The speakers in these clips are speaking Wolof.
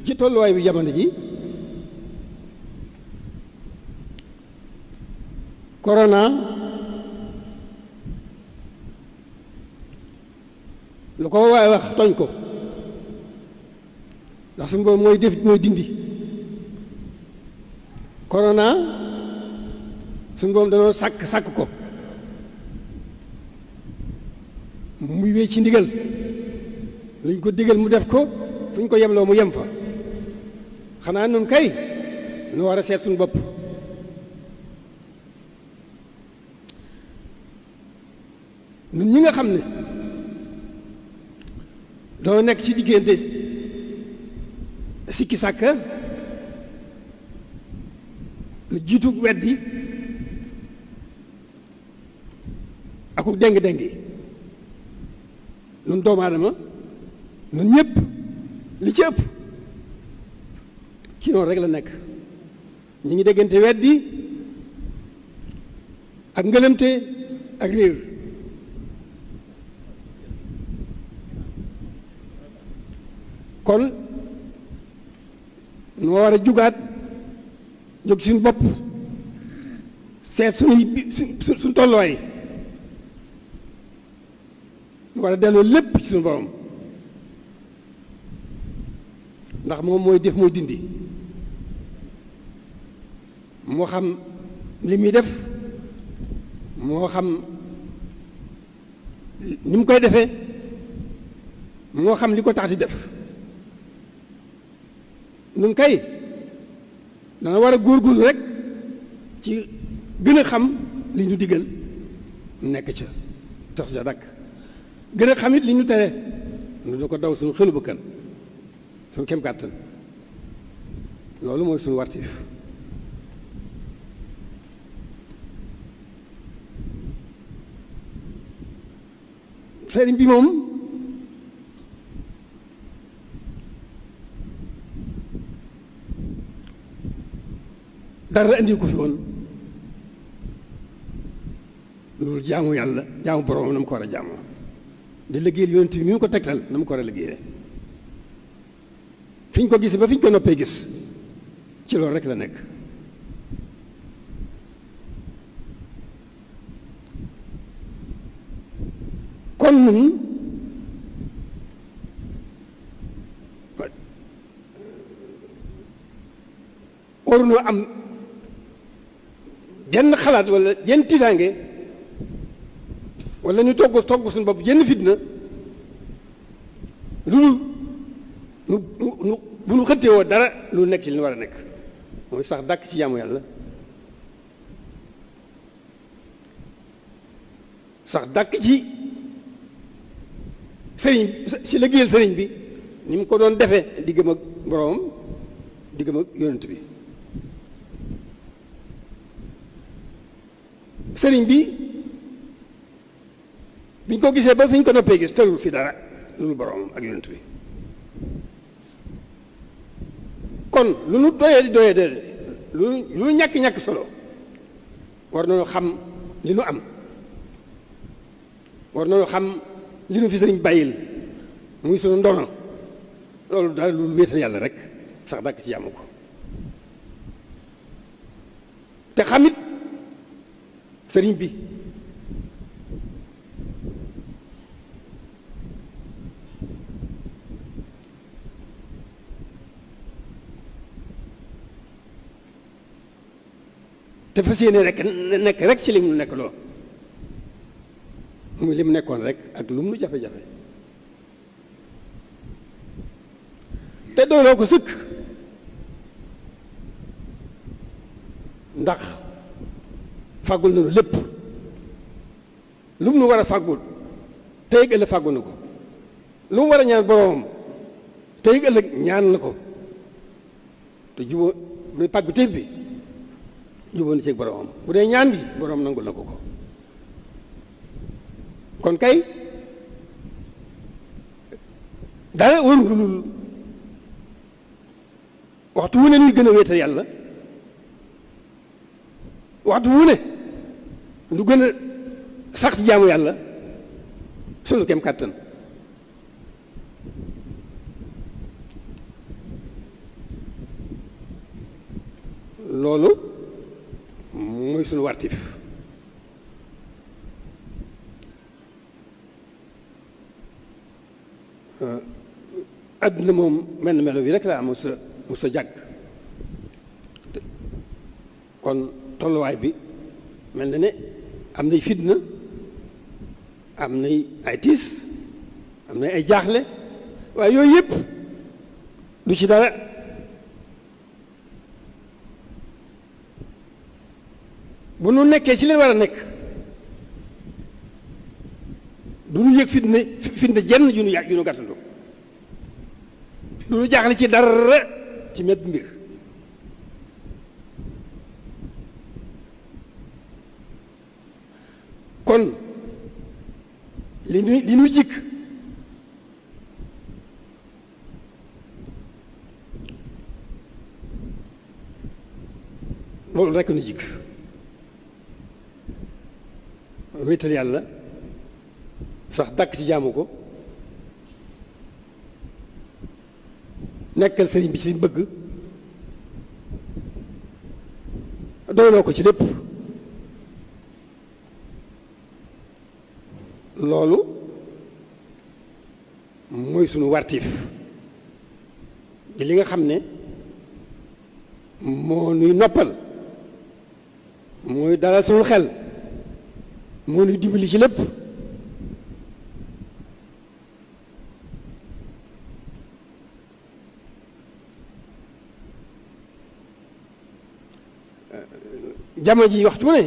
ci tolluwaay bi jamono ji corona lu ko waaye wax tooñ ko ndax suñu boobu mooy def mooy dindi corona suñu boobu danoo sàkk ko muy wéy ci ndigal luñ ko digal mu def ko fu ñu ko yemloo mu yem fa xanaa nun kay nu war a seet suñu bopp nun ñi nga xam ne doo nekk ci diggante sikki sàkka lu jiitu weddi aku déng-déng nun doomu aadama nun ñëpp li ci ëpp ci noonu rek la nekk ñi ngi déggante weddi ak ngëlëmte ak réer kon nu war a jugaat jóg suñu bopp seet suñu tolluwaay nu war a delloo lépp ci suñu borom ndax moom mooy def mooy dindi moo xam li muy def moo xam ni mu koy defee moo xam li ko tax di def nun kay dana war a góorgóorlu rek ci gën a xam li ñu digal nekk ca tax ca dakk gën a xam it li ñu tere nu da ko daw suñu xelu bëkkan suñu kem kàttan loolu mooy suñu wartiif sëriñ bi moom dara indi ko fi woon loolu jaamu yàlla jaamu boroomam na mu ko war a jaamoo di liggéeyal yonent bi mi mu ko tegtal na mu ko war a liggéeyee fi ñu ko gisee ba fi ñu ko noppee gis ci loolu rek la nekk kon nun waruñoo am jenn xalaat wala jenn tiitaange wala ñu togg suñu bopp jenn fitna lu nu bu nu xëttee woo dara lu nekk ci li ñu war a nekk mooy sax dàkk ci jaamu yàlla sax dàkk ci sëriñ ci liggéeyal sëriñ bi ni mu ko doon defee diggam ak boroomam diggam ak yonent bi sëriñ bi biñ ko gisee ba fi ñu ko noppee gis tërul fi dara loolu boroomam ak yonent bi kon lu nu doyee di lu nu ñàkk-ñàkk solo war nañoo xam li nu am war nañoo xam li nu fi sëriñ bàyyil muy sunu ndono loolu daal lu wéetal yàlla rek sax dàkk ci jàmm ko te xamit sëriñ bi te fas yéene rek nekk rek ci li mu nekk loo muy li mu nekkoon rek ak lu mu jafe-jafe te dooloo ko sëkk ndax fàggul nañu lépp lu mu nu war a fàggul tey ëllëg fàggul na ko lu mu war a ñaan boroomam tey ëllëg ñaan na ko te jubóo muy pàggu téeb bi jubóo na ci boroomam bu dee ñaan bi boroom nangul na ko ko kon kay dara warul lul waxtu wu ne ñuy gën a wéetal yàlla waxtu wu ne lu gën a sax ci jaamu yàlla sunu kem kàttan loolu mooy suñu wartif. àdduna moom mel na melo bi rek laa mu sa jàgg kon tolluwaay bi mel na ne am nay fitna, am nay ay tiis, am nay ay jaaxle, waaye yooyu yëpp du ci dara. bu nu nekkee ci leen war a nekk du nu yëg fitna jenn ju nu gàttandu, du nu jaaxle ci dara ci mépp mbir. kon li nu jikk loolu rekk nu jikk wéetal yàlla sax dàkk ci jaamu ko, nekkal sëriñ bi ci liñ bëgg, doyloo ko ci lépp. loolu mooy sunu wartiif di li nga xam ne moo nuy noppal, mooy dalal sunu xel, moo nuy dimbali ci lépp. jamono ji waxtu mu ne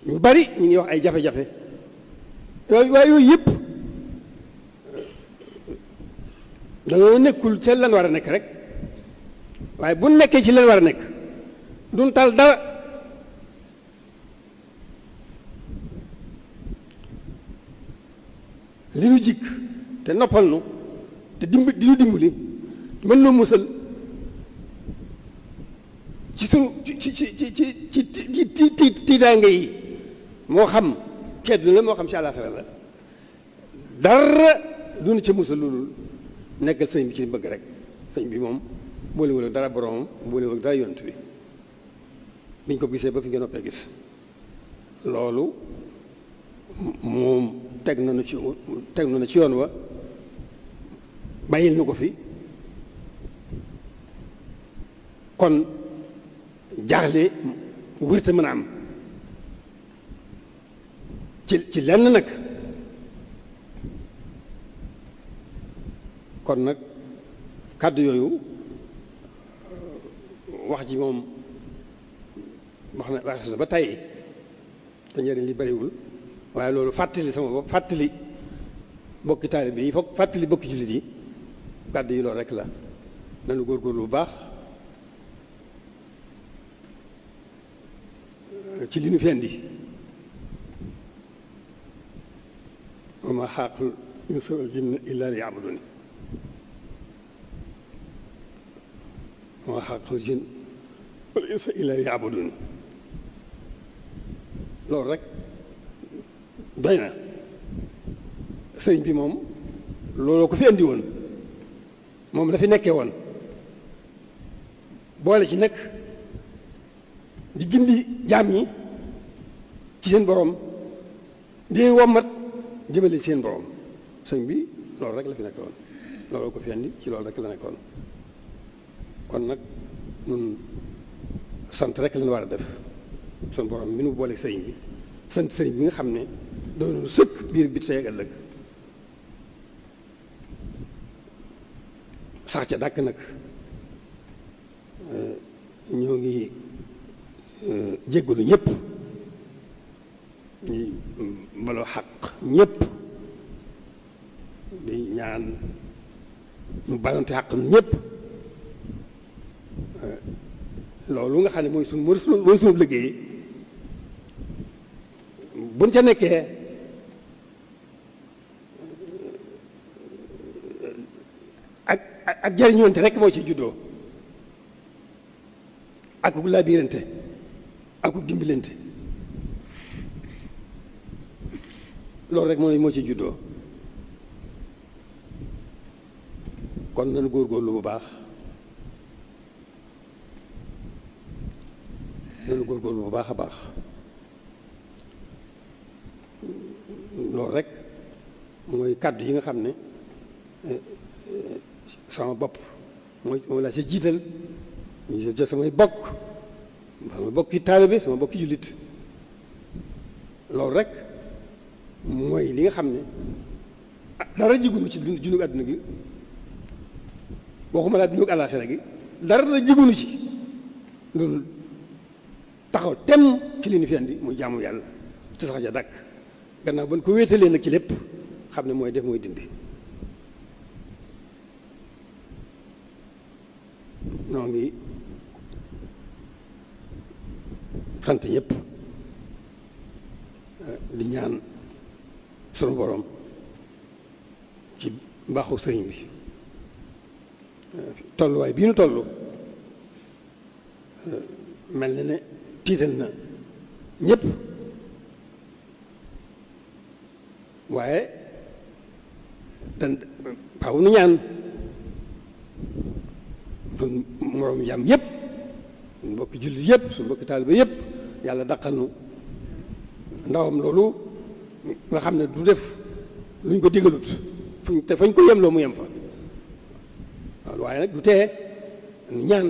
ñu bari ñu ngi wax ay jafe-jafe waaye yooyu yëpp dañoo nekkul ci lan war a nekk rek, waaye bu nekkee ci lan war a nekk duñ tal dara. li nu jikk te noppal nu te di nu dimbali mën noo musal ci sunu ci tiitaange yi, moo xam ci àdduna la moo xam ci àllaaxira la, dara du nu ca musal loolu nekkal sëñ bi ci bëgg rek. sëñ bi moom boolewul ak dara boromam, boolewul ak dara yonent bi, biñ ko gisee ba fi nga noppee gis. loolu moom teg na ci yoon wa, bàyyil na ko fi. kon jaaxle wërta mën a am ci lenn nag. kon nag kàddu yooyu wax ji moom wax na ba tey te njëriñ li bariwul, waaye loolu fàttali sama bopp, fàttali bokki taalibe yi, foog fàttali bokki jullit yi. kàddu yi loolu rek la. nanu góorgóorlu bu baax ci li nu fi indi. wa maa xalaqtul insa wal jinna illaa liya'buduun. wa maa xalaqtul jinna wal insa illaa liya'buduun. loolu rek doy na. sëriñ bi moom looloo ko fi indi woon, moom la fi nekkee woon, boole ci nag di gindi jaam ñi ci seen borom, di wommat jëmale ci seen borom. sëñ bi loolu rek la fi nekkoon, loolu ko fi andi, ci loolu rek la nekkoon. kon nag ñun sant rek lañu war a def sun borom mi nu boole sëriñ bi, sant sëriñ bi nga xam ne doon sëkk biir bi tey ak ëllëg, sax ca dàkk nag. ñoo ngi jéggalu ñëpp, ñu baloo xaq ñëpp, di ñaan ñu balonte xaq ñëpp. loolu nga xam ne mooy sunu liggéey, buñ ca nekkee ak jariñoonte rek moo ci juddoo, ak ku laabirante ak ku dimbalante, loolu rek moo ci juddoo. kon nañu góorgóorlu bu baax nu góorgóorlu bu baax a baax loolu rek mooy kàddu yi nga xam ne sama bopp moom laa si jiital ñu jël samay bokki taalibe sama bokki jullit loolu rek mooy li nga xam ne dara jigunu ci dundu àdduna gi waxuma laa dundu àllaaxira gi dara jigunu ci loolu taxaw tem ci li ñu fi andi muy jaamu yàlla te sax ja dàkk gannaaw ba ñu ko wéetalee nag ci lépp xam ne mooy def mooy dindi noo ngi sant ñëpp di ñaan sunu borom ci mbaaxu sëriñ bi tolluwaay bii nu toll mel na ne tiital na ñëpp waaye dan faaw nu ñaan suñ moroom jàmm yëpp suñ mbokki jullit yëpp suñ mbokki taaliba yëpp yàlla daqal nu ndawam loolu nga xam ne du def luñ ko digalut fañ ko yem loo mu yem fa waaw waaye nag du tee ñaan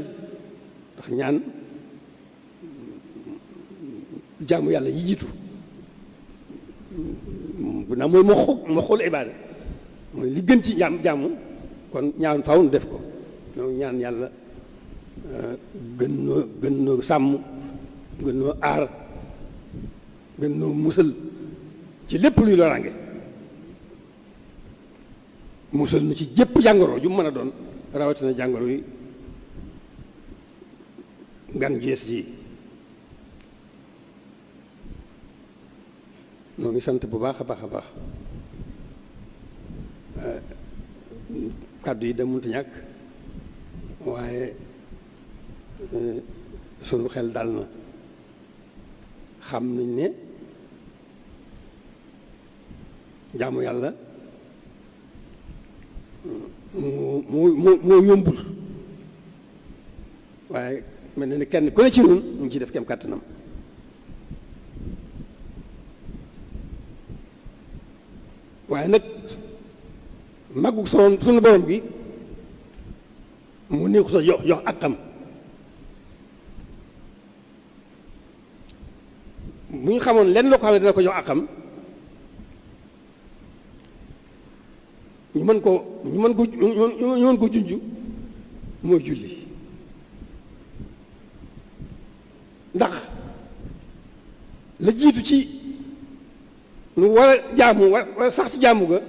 ndax ñaan jaamu yàlla yi jiitu bu naa mooy moo xool ibaada mooy li gën ci jaamu kon ñaan faaw nu def ko ñoo ñaan yàlla gën noo sàmm gën noo aar gën noo musal ci lépp luy loraange musal nu ci jëpp jàngoro ju mën a doon rawatina jàngoro yi gan jees ji noo ngi sant bu baax a baax a baax kàddu yi da mënta ñàkk waaye sunu xel dal na xam nañ ne jaamu yàlla moo yombul waaye mel na ne kenn ku ne ci ñun ñu ngi ciy def kem kàttanam waaye nag màggu sunu borom gi mu néew sa jox àqam bu ñu xamoon lenn loo ko xam ne dina ko jox àqam ñu mën ko junj mooy julli ndax la jiitu ci nu war a jaamu war a sax ci jaamu ga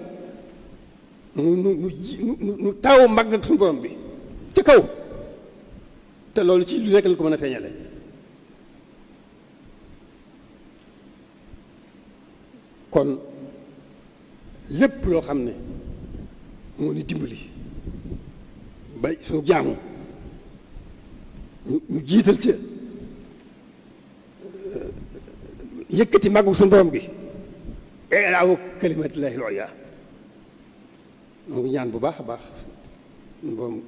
nu taaw màgg ak suñu borom bi ca kaw te loolu ci lu nekk la ko mën a feeñale kon lépp loo xam ne moo ni dimbali ba suñu jaamu ñu jiital ca yëkkati màggu suñu borom gi ilaahu kalimatillahi al-ulya moo ngi ñaan bu baax a baax boom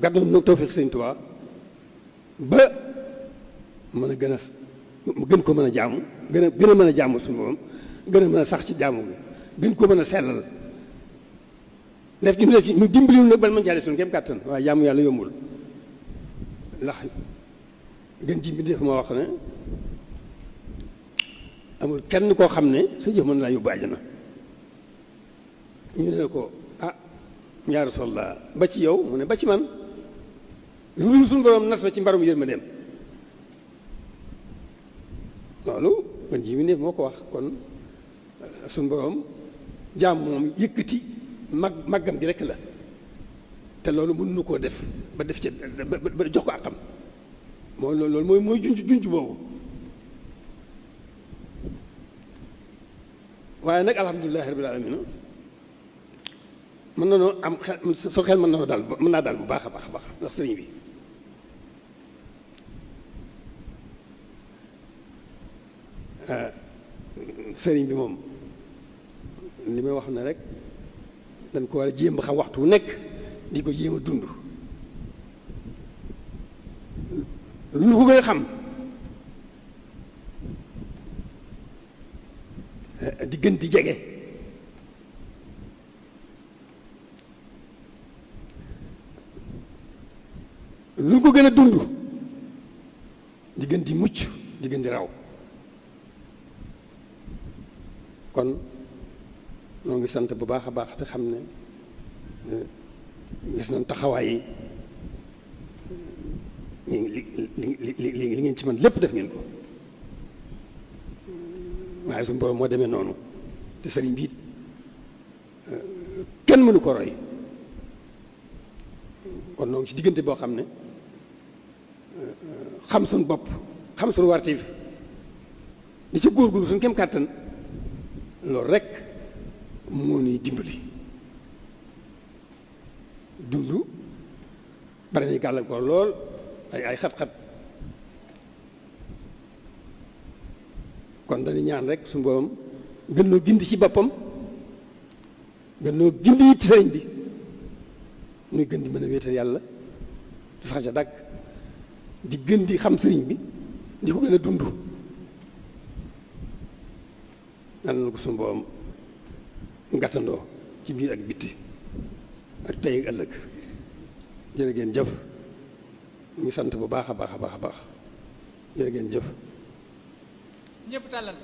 gàddul nu tawfiq Sëriñ Tuubaa ba mën a gën ko mën a jaamu gën a mën a jaamu suñu borom gën a mën a sax ci jaamu gi gën ko mën a sellal def ci ñu dimbaliwul nag ban mën caa def suñu kéem kàttan waaye jaamu yàlla yombul ndax gën ji mbindéef moo wax ne amul kenn koo xam ne sa jëf mën laa yóbbu àjjana ñu ne ko ah yaa Rasulallah ba ci yow mu ne ba ci man lu dul suñu borom nas ba ci mbarum yërmandeem loolu gën ji mbindéef moo ko wax kon suñu borom jaam moom yëkkati màggam gi rekk la te loolu mënuñu koo def ba def ci ba jox ko àqam loolu mooy junj boobu waaye nag alhamdulilahi rabbil alamin mën na noo am xel soo xel mën na noo daal mën naa daal bu baax a baax a baax ndax sëriñ bi sëriñ bi moom li may wax ne rek dañ ko war a jéem xam waxtu wu nekk di ko jéem a dund lu nu ko gën a xam di gën di jege lu nu ko gën a dund di gën di mucc di gën di raw kon noo ngi sant bu baax a baax te xam ne gis nañ taxawaay yi li ngeen ci man lépp def ngeen ko waaye suñu borom moo demee noonu te sëriñ bi kenn mënu ko roy kon noo ngi ci diggante boo xam ne xam suñu bopp xam suñu wartiif di ci góorgóorlu suñu kem kàttan loolu rek moo ñuy dimbali dund bari nañ gàllankoor lool ay xat-xat kon dañuy ñaan rek suñu borom gën noo gindi ci boppam gën noo gindi it ci sëriñ bi muy gën di mën a wéetal yàlla du sax ca dàkk di gën di xam sëriñ bi di ko gën a dund yàlla na ko suñu borom ngàttandoo ci biir ak bitti ak tey ak ëllëg jërë ngeen jëf ñu ngi sant bu baax a baax a baax a baax jërë ngeen jëf ñëpp tàllal